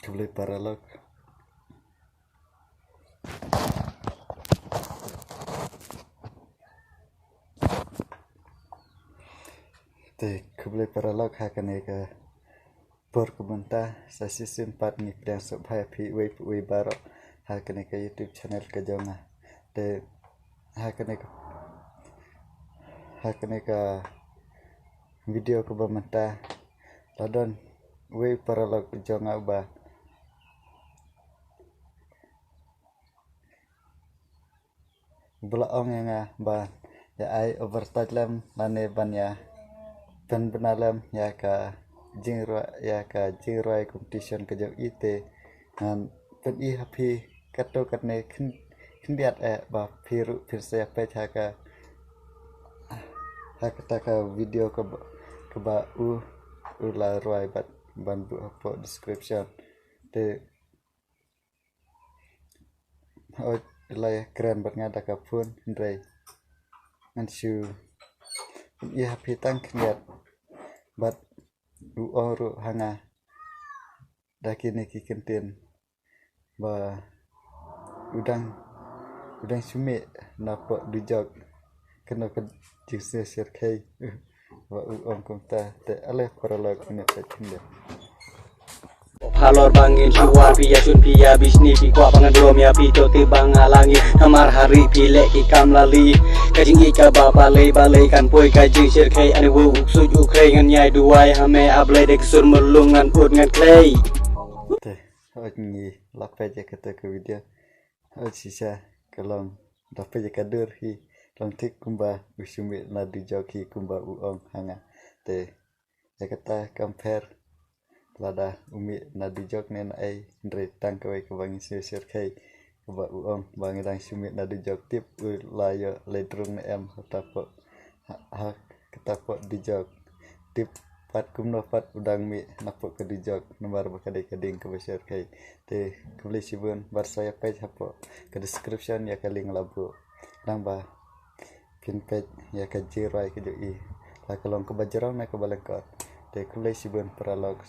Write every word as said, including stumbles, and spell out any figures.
Khublei paralok. Te khublei paralok ha kane ka por ka mynta sa shisien pat ngi pdiang sngewbha ïa phi uwei pa uwei baroh ha kane ka YouTube channel ka jong nga. Te ha kane ka ha kane ka video kaba mynta la don uwei paralok jong nga uba ba la ong ïa nga ba ïa ai overtouch lem lane ban ïa pynbna lem ïa ka jingrwai ïa ka jingrwai competition ka jong i. Te ngan pyni ha phi katto katne khyn khyndiat eh ba phi ruh phin sa ïa peit ha ka ha kata ka video kaba kaba u u la rwai bad ban buh hapoh description. Te hooid la ïa kren bad nga da ka phone hynrei ngan shu ïa phi tang khyndiat bad u ong ruh ha nga da kine ki kyntien ba u dang u dang shu mih napoh dujok kano ka jingsngew shyrkhei. Ba u ong kumta te ale paralok ne peit khyndiat. Halor ba ngin shuwa phi ïa shun phi ïa bishni phi kwah ba ngan burom ïa phi to te ba nga la ngi namar ha ri phi leh ki kam lali. Ka jingïeit kaba balei balei kan poi ka jingshyrkhei ane wow u ksuid u khrei ngan ïai duwai ha me A Blei da ka sur murlung ngan ud ngan khlei. Te hooid ngi la peit ïa kata ka video. Hooid shisha ka long da peit ïa ka dur hi long thik kumba u shu mih na dujok hi kumba u ong ha nga. Te ïa kata kam pher lada u mih na dujok ne na ei hynrei tang kawei kaba ngi sngewshyrkhei kaba u ong ba ngi dang shu mih na dujok tip u la ïoh leit rung ne em ha kata poh ha, ha kata poh dujok. Tip pat kumno pat u dang mih napoh ka dujok namar ba ka dei ka ding kaba shyrkhei. Te khublei shibun bad sa ïa peit hapoh ka description ïa ka link la buh nang ba phin peit ïa ka jingrwai ka jong i la ka long kaba jrong ne kaba lyngkot. Te khublei shibun paralok.